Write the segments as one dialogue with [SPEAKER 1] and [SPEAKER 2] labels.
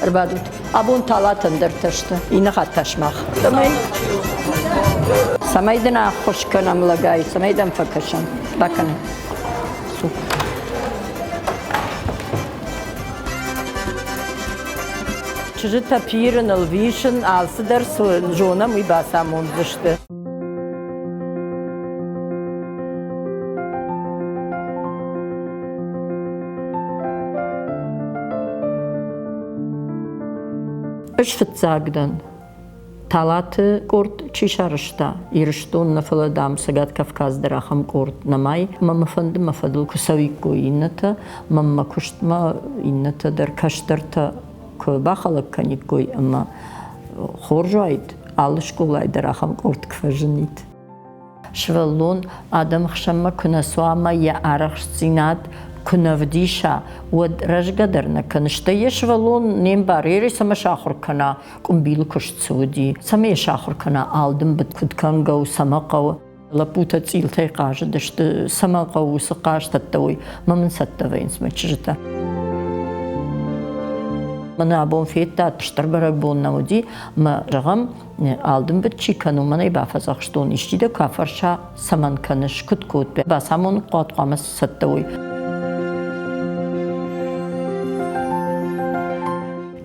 [SPEAKER 1] Ӕрбадут. Абон талатӕн дӕртӕ сты, иннӕ хатт та сымах. Цӕмӕй, цӕмӕй дын ӕххуыс кӕнӕм лӕгӕй, цӕмӕй дӕм фӕкӕсӕм. Бакӕнӕм. Цу. Чызджытӕ пирын, ӕлвисын, алцыдӕр цы зонӕм, уый бацамондзысты. Ӕз фыццаг дӕн. Талаты къорд чи сарӕзта, Ирыстон нӕ, фӕлӕ, дам, Цӕгат Кавказ дӕр ахӕм къорд нӕмай. Мӕ мӕ фӕнды мӕ фӕдыл куы цӕуиккой иннӕтӕ, мӕ мӕ куыстмӕ иннӕтӕ дӕр кӕстӕртӕ куы бахӕлӕг кӕниккой ӕмӕ хорз уаид, алы скъолайы дӕр ахӕм къорд куы фӕзынид. Сывӕллон адӕмы хсӕнмӕ куы нӕ цуа ӕмӕ йӕ арӕхстдзинад куы нӕ вдиса, уӕд рӕзгӕ дӕр нӕ кӕны. Стӕй йӕ сывӕллон не мбары, йе цӕмӕ сахуыр кӕна, къуымбилы куыст цы уыди, цӕмӕ йӕ сахуыр кӕна, алдымбыд куыд кӕнгӕ у, цӕмӕ хъӕуы. Лӕппутӕ цъилтӕй хъазыдысты, цӕмӕ хъӕуы уыцы хъазтӕттӕ уый, мӕ мын цӕттӕ вӕййынц мӕ чызджытӕ. Мӕнӕ абон федтат, стыр бӕрӕгбон нӕ уыди, мӕ зӕгъӕм, алдымбыд чи кӕны, уымӕн ӕй бафӕдзӕхстон, исчи дӕ куы афӕрса, цӕмӕн кӕныс, куыд кодтай, бацамон хъуад хъуамӕ цӕттӕ уой.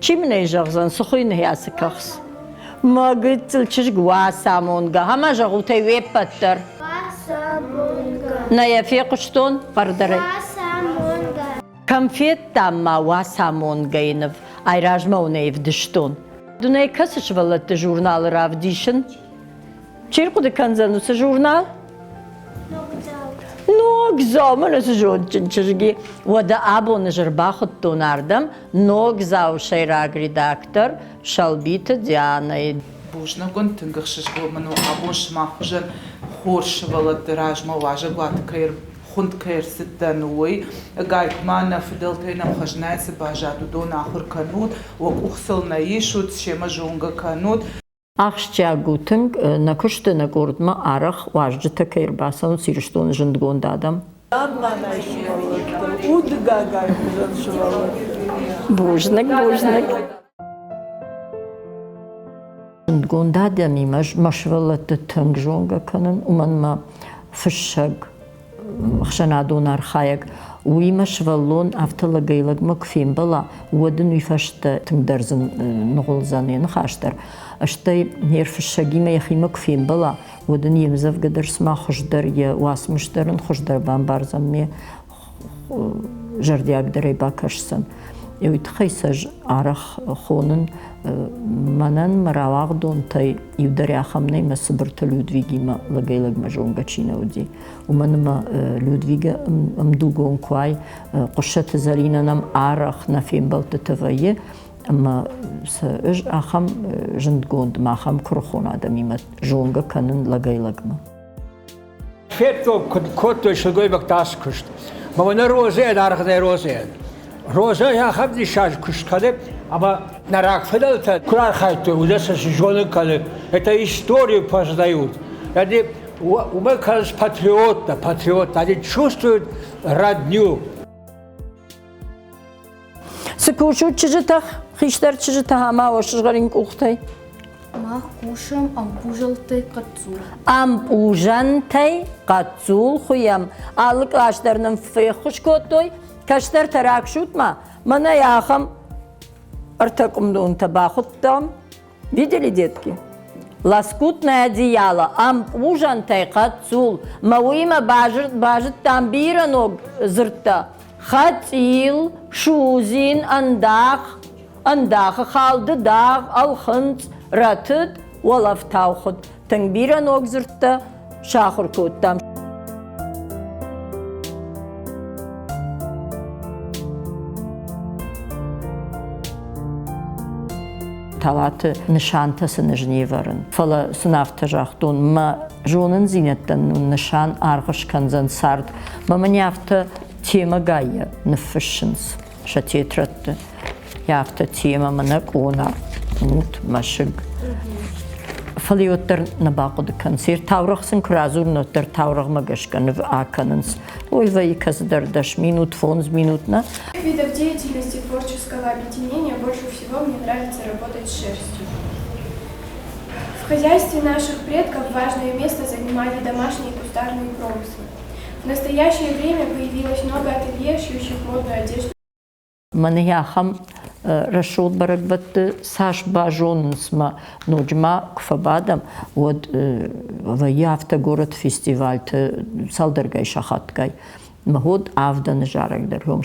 [SPEAKER 1] Чи мын ӕй зӕгъдзӕн, цы хуыйны ацы кӕхц? Мӕ гыццыл чызг уацамонгӕ, ӕмӕ зӕгъут ӕй уе ппӕт дӕр.
[SPEAKER 2] Уацамонгӕ.
[SPEAKER 1] Нӕ йӕ фехъуыстон хъӕрдӕрӕй.
[SPEAKER 2] Уацамонгӕ.
[SPEAKER 1] Кӕм федтам ма уацамонгӕйы ныв, айразмӕ уын ӕй ӕвдыстон. Дунейы кӕцы сывӕллӕтты журналы равдисын? Чи рхъуыды кӕндзӕн уыцы журнал? Ногдзау. Мӕнӕ цы зондджын чызги. Уӕдӕ абон ӕз ӕрбахуыдтон ардӕм Ногдзау сӕйраг редактор Сӕлбиты Дианӕйы.
[SPEAKER 3] Бузныг уын, тынг ӕхсызгон мын у абон сымах хуызӕн хорз сывӕллӕтты размӕ уазӕгуаты кӕй хуынд кӕй ӕрцыдтӕн, уый. Ӕгайтма нӕ фыдӕлтӕй нӕм хӕзнайы цы баззад, уыдон ахуыр кӕнут, уӕ къух сыл нӕ исут, семӕ зонгӕ кӕнут.
[SPEAKER 1] Ахсджиаг у тынг, нӕ куысты нӕ къордмӕ арӕх уазджытӕ кӕй ӕрбацӕуынц Ирыстоны зындгонд адӕм.
[SPEAKER 4] Замманай сывӕллӕттӕ, удгагайы хуызӕн сывӕллӕттӕ.
[SPEAKER 1] Бузныг, бузныг. Зындгонд адӕмимӕ мӕ сывӕллӕтты тынг зонгӕ кӕнын, уымӕн мӕ фыссӕг, ӕхсӕнадон архайӕг, уыимӕ сывӕллон афтӕ лӕгӕй-лӕгмӕ куы фембӕла, уӕд ын уый фӕстӕ тынгдӕр зын ныгъуылдзӕн йӕ ныхас дӕр. Стӕй не рфыссӕгимӕ йӕхимӕ куы фембӕла, уӕд ын йе мдзӕвгӕ дӕр цыма хуыздӕр, йӕ уацмыс дӕр ын хуыздӕр бамбардзӕн, ме зӕрдиагдӕрӕй бакӕсдзӕн. Уый тыххӕй сӕ ӕз арӕх хонын мӕнӕн мӕ рауагъдонтӕй иу дӕр ахӕм нӕй, мӕ Цыбырты Людвигимӕ лӕгӕй-лӕгмӕ зонгӕ чи нӕ уыди. Уымӕн ӕмӕ Людвигы ӕмдугон куы уай, Хъуыссӕты Зӕринӕ нӕм арӕх нӕ фембӕлдтыты вӕййы, ӕмӕ сӕ ӕз ахӕм зындгонд ӕмӕ ахӕм куырыхон адӕмимӕ зонгӕ кӕнын лӕгӕй-лӕгмӕ.
[SPEAKER 5] Федтон, куыд кодтой сылгоймӕгтӕ ацы куыст. Мӕ нӕ Розӕйӕн аргъ нӕ Розӕйӕн. Розӕ ахӕм диссаджы куыст кӕны, ӕмӕ нӕ рагфыдӕлтӕ куы архайдтой, уыдон сӕ зонын кӕны. Это историю познают. Они уымӕ кӕнынц патриоттӕ, патриоттӕ. Они чувствуют родню.
[SPEAKER 1] Цы кусут чызджытӕ, хистӕр чызджытӕ ӕмӕ уӕ сызгъӕрин къухтӕй?
[SPEAKER 6] Мах кусӕм ӕмпъузӕнтӕй хъӕццул.
[SPEAKER 1] Ӕмпъузӕнтӕй хъӕццул хуыйӕм. Алы кълас дӕр нын феххуыс кодтой. Кӕстӕртӕ раксут-ма, мӕнӕ ахӕм ӕртӕкъуымдонтӕ бахуыдтам. Видели, детки? Лоскутное одеяло, ӕмпъузӕнтӕй хъӕццул. Мӕ уыимӕ базыдтам бирӕ ног дзырдтӕ. Хӕцъил, судзин, ӕндах, ӕндахы хал, дыдагъ, ӕлхынцъ, рӕтыд, уӕлӕфтау хуыд. Тынг бирӕ ног дзырдтӕ сахуыр кодтам. Талаты нысантӕ сын ӕз не вӕрын, фӕлӕ сын афтӕ загътон, мӕ зонындзинӕдтӕн нысан аргъ скӕндзӕн цард. Мӕ мын афтӕ темӕгайӕ ныффыссынц сӕ тетрӕдты. Афтӕ темӕ мӕнӕ къона, мут, мӕсыг. Фӕлӕ уӕддӕр нӕ бахъуыды кӕнынц. Таурӕгъ сын куы радзурын, уӕддӕр таурӕгъмӕ гӕсгӕ ныв акӕнынц. Ой, вӕййы кӕцыдӕр 10 минут, 5 минут, нӕ.
[SPEAKER 7] Видов деятельности творческого объединения больше всего мне нравится работать с шерстью. В хозяйстве наших предков важное место занимали домашние кустарные промыслы. В настоящее время появилось много ателье, шьющих модную одежду.
[SPEAKER 1] Мӕнӕ ахӕм рӕсугъд бӕрӕгбӕтты цас базонынц мӕ ноджы ма куы фӕбадӕм, уӕд вӕййы афтӕ горӕты фестивальты цалдӕргай сахатгай. Мӕ уӕд авдӕны зарӕг дӕр уым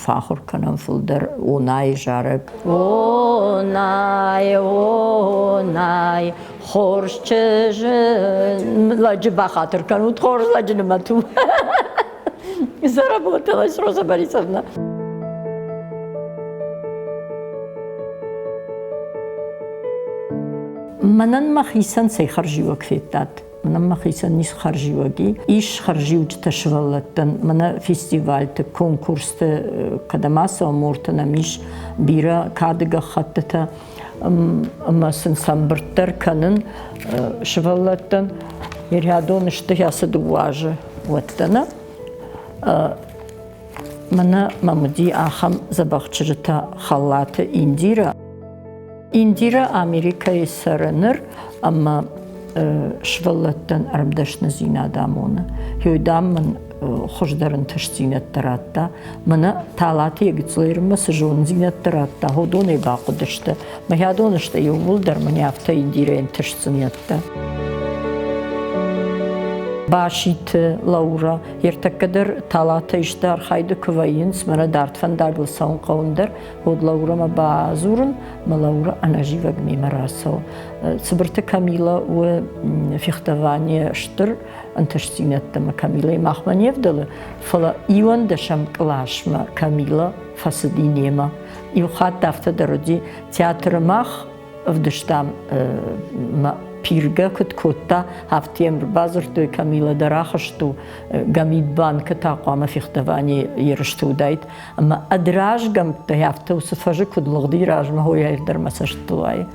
[SPEAKER 1] фӕахуыр кӕнӕм фылдӕр Онайы зарӕг. Онай, Онай, хорз чызджы лӕджы бахатыр кӕнут, хорз лӕджы нымӕт у. Заработалась Роза Борисовна. Мӕнӕн мӕхицӕн цӕй хӕрзиуӕг федтат? Мӕнӕн мӕхицӕн ницы хӕрзиуӕг и. Ис хӕрзиуджытӕ сывӕллӕттӕн. Мӕнӕ фестивальты, конкурсты, кӕдӕм ацӕуӕм, уорты нӕм ис бирӕ кады гӕххӕттытӕ ӕмӕ сын сӕмбырд дӕр кӕнын сывӕллӕттӕн. Ирӕдон сты ацы дыууӕ азы уӕдтӕ нӕ. Мӕнӕ мӕм уыди ахӕм дзӕбӕх чызджытӕ Халлаты Индирӕ. Индирӕ Америкӕйы цӕры ныр ӕмӕ сывӕллӕттӕн ӕрмдӕсныдзинад амоны. Ёй, дам, мын хуыздӕр ӕнтыстдзинӕдтӕ радта. Мӕнӕ Талаты Егицлермӕ цы зонындзинӕдтӕ радта, уыдонӕй бахъуыдысты. Мӕ адон сты иууылдӕр мын афтӕ Индирӕйы ӕнтыстдзинӕдтӕ. Баситы Лаура ӕртӕккӕ дӕр Талатӕ исты архайды куы вӕййынц, мӕнӕ дард фӕндагыл цӕуын хъӕуын дӕр, уӕд Лаурамӕ бадзурын, мӕ Лаура ӕнӕзивӕг мемӕ рацӕуы. Цыбырты Камила у фехтование стыр ӕнтыстдзинӕдтӕ ӕмӕ Камилӕйы махмӕ не вдӕлы, фӕлӕ иуӕндӕсӕм къласмӕ Камила фӕцыди немӕ. Иу хатт афтӕ дӕр уыди, театры мах ӕвдыстам пиргӕ куыд кодта, афтӕ йӕм ӕрбадзырдтой, Камила дӕр ахызт у, Гамидбанкы та хъуамӕ фехтование ерысты уыдаид. Ӕмӕ ӕд разгӕмттӕй афтӕ уыцы фӕзы куыд лыгъди размӕ, хойӕ дӕр мӕ цӕстытыл уайы.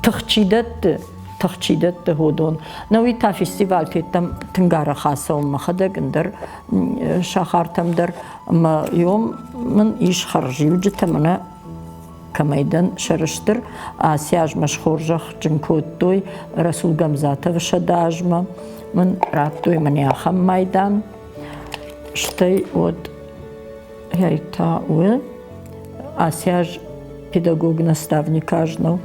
[SPEAKER 1] Тых чи дӕтты, тых чи дӕтты, уыдон. Науи та фестиваль федтам тынг арӕх ацӕуын мӕхӕдӕг ӕндӕр сахартӕм дӕр. Ӕмӕ иом мын ис хӕрзиуджытӕ мӕнӕ кӕмӕй дӕн сӕрыстыр. Ацы азмӕ схорзӕхджын кодтой Расул Гамзатовы сӕдӕазмӕ мын радтой мӕнӕ ахӕм майдан. Стӕй уӕд та у ацы аз педагог-наставник аз нӕу.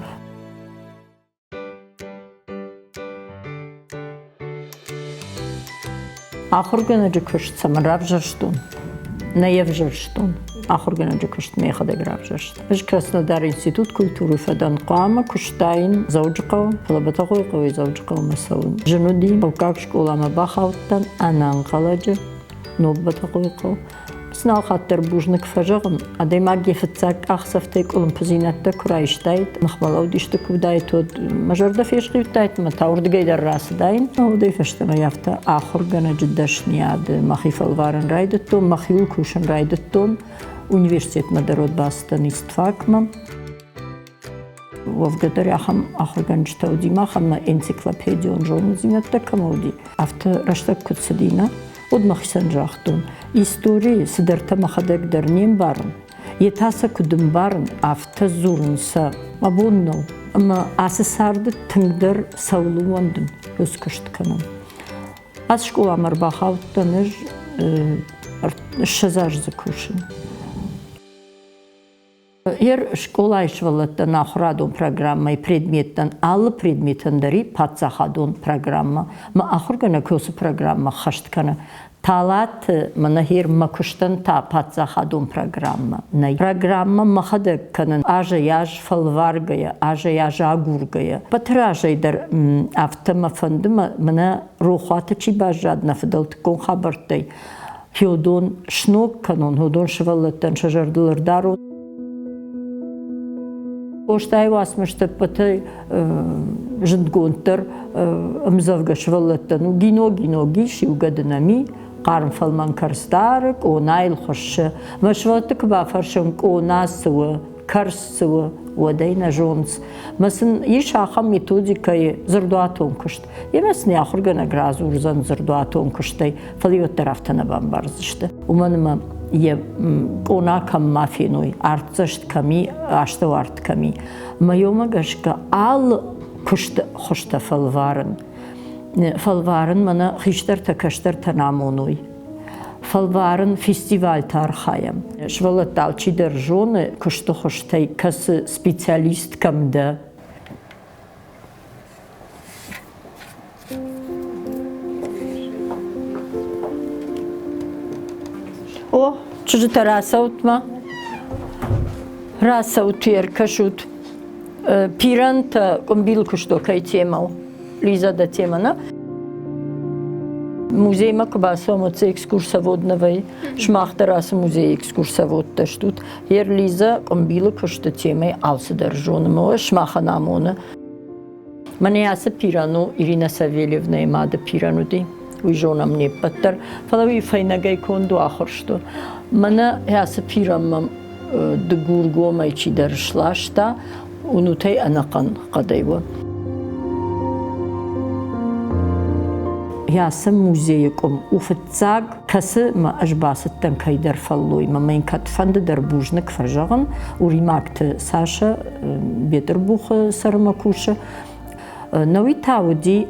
[SPEAKER 1] Ахуыргӕнӕджы куыст цӕмӕн равзӕрстон? Нӕ йӕ взӕрстон. Ахуыргӕнӕджы куыст мӕхӕдӕг равзӕрстон. Ӕз Краснодары институт культуры фӕдӕн. Хъуамӕ куыстаин Дзӕуджыхъӕуы, фӕлӕ Бӕтӕхъойы Дзӕуджыхъӕумӕ цӕуын. Зын уыди, хъӕуккаг скъоламӕ бахаудтӕн ӕнӕнхъӕлӕджы ног Бӕтӕхъойыхъӕу. Цынал хатт дӕр бузныг фӕзӕгъын, адӕймаг йӕ фыццаг къахдзӕфтӕй къуылымпыдзинӕдтӕ куы райстаид, ныхмӕлӕуд исты куы уыдаид, уӕд мӕ зӕрдӕ фесхъиудтаид ӕмӕ та уырдыгӕй дӕр рацыдаин. Уӕдӕй фӕстӕмӕ афтӕ ахуыргӕнӕджы дӕсныйады мӕхи фӕлварын райдыдтон, мӕхиуыл кусын райдыдтон. Университетмӕ дӕр уӕд бацыдтӕн истфакмӕ. Уӕвгӕ дӕр ахӕм ахуыргӕнджытӕ уыди мах ӕмӕ энциклопедион зонындзинӕдтӕ кӕмӕ уыди, афтӕ рӕстӕг куыд цыди, нӕ, уӕд мӕхицӕн загътон, историйы цыдӕртӕ мӕхӕдӕг дӕр не мбарын, йе та сӕ куыд ӕмбарын, афтӕ дзурын сӕ мӕ бон нӕу. Ӕмӕ ацы царды тынгдӕр цӕуыл ууӕндын, уыцы куыст кӕнын. Ацы скъоламӕ ӕрбахаудтӕн ӕз 20 азы дзы кусын. Ер скъолайы сывӕллӕттӕн ахуырадон программӕйы предметтӕн алы предметӕн дӕр и паддзахадон программӕ. Мӕ ахуыргӕнӕг уыцы программӕ ӕххӕст кӕны. Талаты мӕнӕ хер мӕ куыстӕн та паддзахадон программӕ нӕй. Программӕ мӕхӕдӕг кӕнын азӕй-аз фӕлваргӕйӕ, азӕй-аз агургӕйӕ. Батыразӕй дӕр афтӕ мӕ фӕнды, мӕнӕ рохуаты чи баззад нӕ фыдӕлтыккон хабӕрттӕй, Феодон сног кӕнон, уыдон сывӕллӕттӕн сӕ зӕрдыл ӕрдарон. Къостайы уацмыстӕ ӕппӕтӕй зындгонддӕр ӕмдзӕвгӕ сывӕллӕттӕн у Гино, Гино, гис, иугӕ дынами, хъарм фӕлмӕн кӕрц дары, къонайыл хуыссы. Мӕ сывӕллӕтты куы бафӕрсӕм, къона цы у, Кӕрц цы у, уӕд ӕй нӕ зонынц. Мӕ сын ис ахӕм методикӕйы дзырдуатон куыст. Емӕ сын ахуыргӕнӕг радзурдзӕн дзырдуатон куыстӕй, фӕлӕ уӕддӕр афтӕ нӕ бамбардзысты. Уымӕн ӕмӕ йӕ къона кӕм ма феной, артдзӕст кӕм и, астӕуарт кӕм и. Мӕ уымӕ гӕсгӕ алы куысты хуызтӕ фӕлварын. Фӕлварын мӕнӕ хистӕртӕ кӕстӕртӕн амоной. Фӕлварын фестивальты архайӕм. Сывӕллӕттӕ алчидӕр зоны куысты хуызтӕй, кӕцы специалист кӕм дӕ. О, чызджытӕ рацӕут-ма. Рацӕут, ӕркӕсут. Пирӕнтӕ къуымбил куысто кӕй темӕ у? Лиза, дӕ темӕ, нӕ? Музеймӕ куы бацӕуӕм, уӕд дзы экскурсовод нӕ вӕййы. Сымах дӕр ацы музейы экскурсоводтӕ стут. Ер Лиза къуымбилы куысты темӕй алцыдӕр зоны, мӕ сымахӕн амоны. Мӕнӕ ацы пирӕн у Ирина Савельевнӕйы мады пирӕн уыди. Уый зонӕм не ппӕт дӕр. Фӕлӕ уый фӕйнӕгӕй конд у, ахуырст у. Мӕнӕ ацы пирӕн мӕм Дыгургомӕй чидӕр сласта, уынутӕй ӕнӕхъӕн хъӕдӕй у. Ацы музейы къуым у фыццаг, кӕцымӕ ӕз бацыдтӕн кӕйдӕр фӕллоймӕ. Мӕн кӕдфӕнды дӕр бузныг фӕзӕгъын, Уримӕгты Сашӕ Бетъырбухы сӕрмӕ кусы. Науи та уыди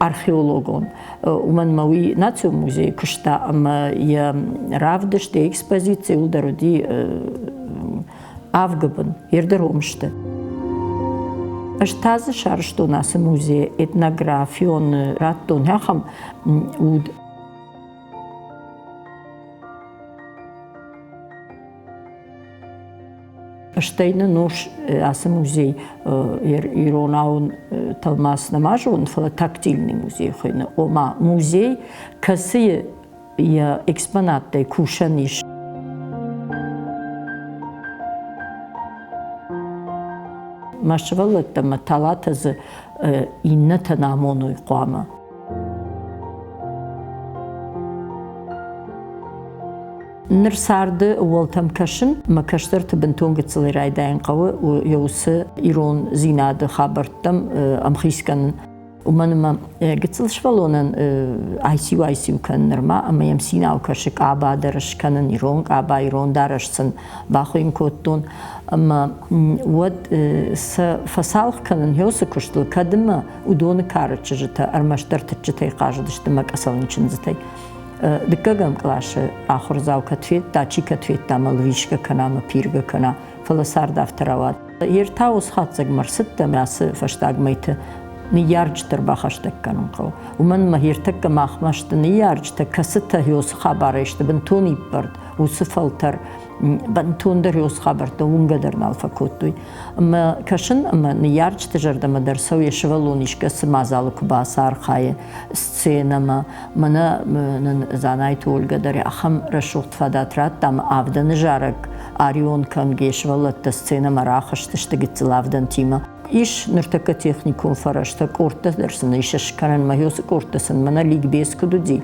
[SPEAKER 1] археологон. Уымӕн ӕмӕ уый национ музейы куыста ӕмӕ йӕ равдыст, йӕ экспозици дӕр уыди авгы бын, ердӕром сты. Ӕз та дзы сарӕзтон ацы музейы этнографион радтон ахӕм уд. Стӕй нын у ацы музей иронау тӕлмац нӕма зонын, фӕлӕ тактильный музей хуыйны. Ома музей, кӕцыйы йӕ экспонаттӕй кусӕн ис. Мӕ сывӕллӕттӕ мӕ талатӕ дзы иннӕтӕн амоной хъуамӕ. Ныр царды уӕлтӕм кӕсын, мӕ кӕстӕрты бынтон гыццылӕй райдайын хъӕуы йӕ уыцы ирондзинады хабӕрттӕм ӕмхиц кӕнын. Уымӕн ӕмӕ гыццыл сывӕллонӕн айсиу-айсиу кӕнын нырма ӕмӕ йӕм цинау кӕсы къаба дӕр скӕнын, ирон къаба, ирон дарӕс сын бахуыйын кодтон. Ӕмӕ уӕд сӕ фӕцалх кӕнын уыцы куыстыл, кӕд ӕмӕ уыдоны кары чызджытӕ ӕрмӕстдӕр тыччытӕй хъазыдысты мӕ къӕцӕлын чындзытӕй. Дыккӕгӕм къласы ахуырдзау кӕд федта, чи кӕд федта мӕ лвисгӕ кӕна, мӕ пиргӕ кӕна, фӕлӕ цард афтӕ рауад. Йе ртӕ уыцы хатдзӕгмӕ ӕрцыдтӕн ацы фӕстаг мӕйты ныййарджыты ӕрбахӕстӕг кӕнын хъӕуы. Уымӕн ӕмӕ ӕртӕккӕ махмӕ сты ныййарджытӕ, кӕцытӕ уыцы хабарӕй сты бынтон иппӕрд, уыцы фӕлтӕр бынтондӕр уыцы хабӕрттӕ уынгӕ дӕр нал фӕкодтой. Ӕмӕ кӕсын ӕмӕ ныййарджыты зӕрдӕмӕ дӕр цӕуы йӕ сывӕллон искӕцы мадзалы куы бацархайы сценӕмӕ. Мӕнӕ нын Дзанайты Ольгӕ дӕр ахӕм рӕсугъд фадат радта ӕмӕ авдӕны зарӕг арион кӕнгӕ сывӕллӕттӕ сценӕмӕ рахызтысты гыццыл авдӕнтимӕ. Ис ныртӕккӕ техникон фӕрӕзтӕ, къордтӕ дӕр сын ис скӕнӕн, мӕ уыцы къордтӕ сын мӕнӕ ликбез куыд уыди,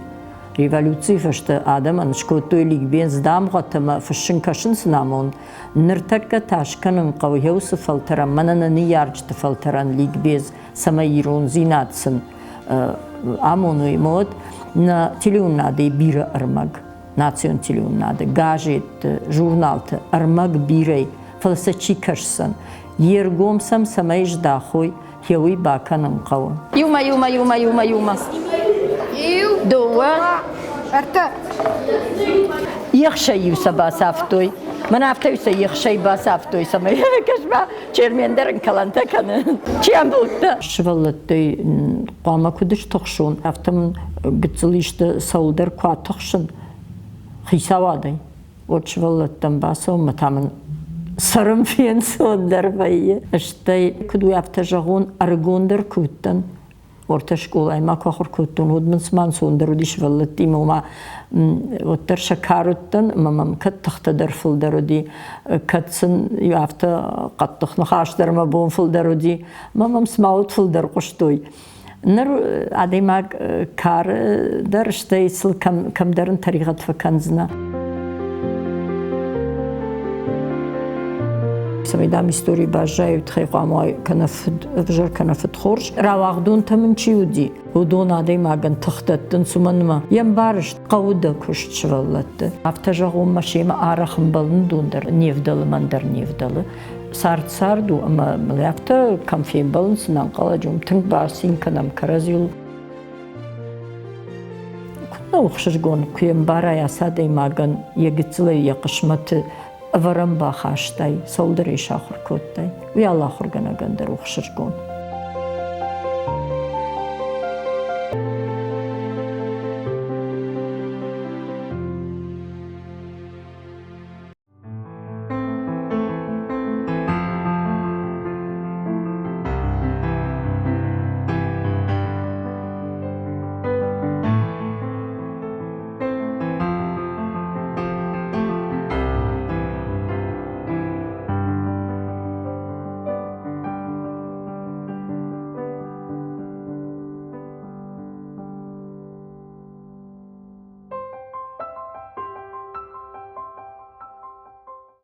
[SPEAKER 1] Революцийы фӕстӕ адӕмӕн скодтой ликбез дамгъӕтӕ ӕмӕ фыссын кӕсын сын амон. Ныртӕккӕ та скӕнын хъӕуы йӕ уыцы фӕлтӕрӕн, мӕнӕ нӕ ныййарджыты фӕлтӕрӕн ликбез, цӕмӕй ирондзинад сын амоной. Ӕмӕ уӕд нӕ телеуынынадӕй бирӕ ӕрмӕг, национ телеуынынады, газетты, журналты ӕрмӕг бирӕ, фӕлӕ сӕ чи кӕсдзӕн? Йе ргом сӕм цӕмӕй здахой, йӕ уый бакӕнын хъӕуы. Иумӕ, иумӕ, иумӕ, иумӕ, иумӕ.
[SPEAKER 2] Иу,
[SPEAKER 1] дыууӕ,
[SPEAKER 2] ӕртӕ.
[SPEAKER 1] Ехсӕй-иу сӕ бацавтой. Мӕн афтӕ-иу сӕ ехсӕй бацавтой, цӕмӕй кӕс-ма, Чермен дӕр ын кӕлӕнтӕ кӕны. Чи амбылдта? Сывӕллӕттӕй хъуамӕ куыд стыхсон, афтӕ мын гыццыл исты цӕуылдӕр куы атыхсын хицауадӕй, уӕд сывӕллӕттӕм бацӕуын ӕмӕ та мын цӕрын фенцондӕр вӕййы. Стӕй, куыд уый афтӕ зӕгъон, ӕрыгондӕр куы уыдтӕн, уӕртӕ скъолайы ма куы ахуыр кодтон, уӕд мын цыма ӕнцондӕр уыди сывӕллӕттимӕ, ома уӕддӕр сӕ кар уыдтӕн ӕмӕ мӕм кӕд тыхтӕ дӕр фылдӕр уыди, кӕд сын афтӕ хъӕддых ныхас дӕр мӕ бон фылдӕр уыди, ӕмӕ мӕм цыма уӕд фылдӕр хъуыстой. Ныр адӕймаг кары дӕр, стӕй сыл кӕмдӕр ын тӕригъӕд фӕкӕндзынӕ. цӕмӕй, дам, историйы баззайа, уый тыххӕй хъуамӕ уай кӕнӕ фыд ӕвзӕр, кӕнӕ фыд хорз. Рауагъдонтӕ мын чи уыди, уыдон адӕймагӕн тых дӕттынц, уымӕн ӕмӕ йӕ мбарыс, хъӕуы дӕ куыст сывӕллӕтты. Афтӕ зӕгъон, мӕ семӕ арӕх ӕмбӕлын дон дӕр не вдӕлы, мӕн дӕр не вдӕлы. Цард цард у, ӕмӕ мыл афтӕ кӕм фембӕлынц, ӕнӕнхъӕлӕджы уым тынг бацин кӕнӕм кӕрӕдзиуыл. Куыд нӕ у ӕхсызгон, куы йе мбарай ацы адӕймагӕн йӕ гыццылӕй йӕ хъысмӕты ӕвӕрӕн бахастай, цӕуылдӕр ӕй сахуыр кодтай. Уый алы ахуыргӕнӕгӕн дӕр у ӕхсызгон.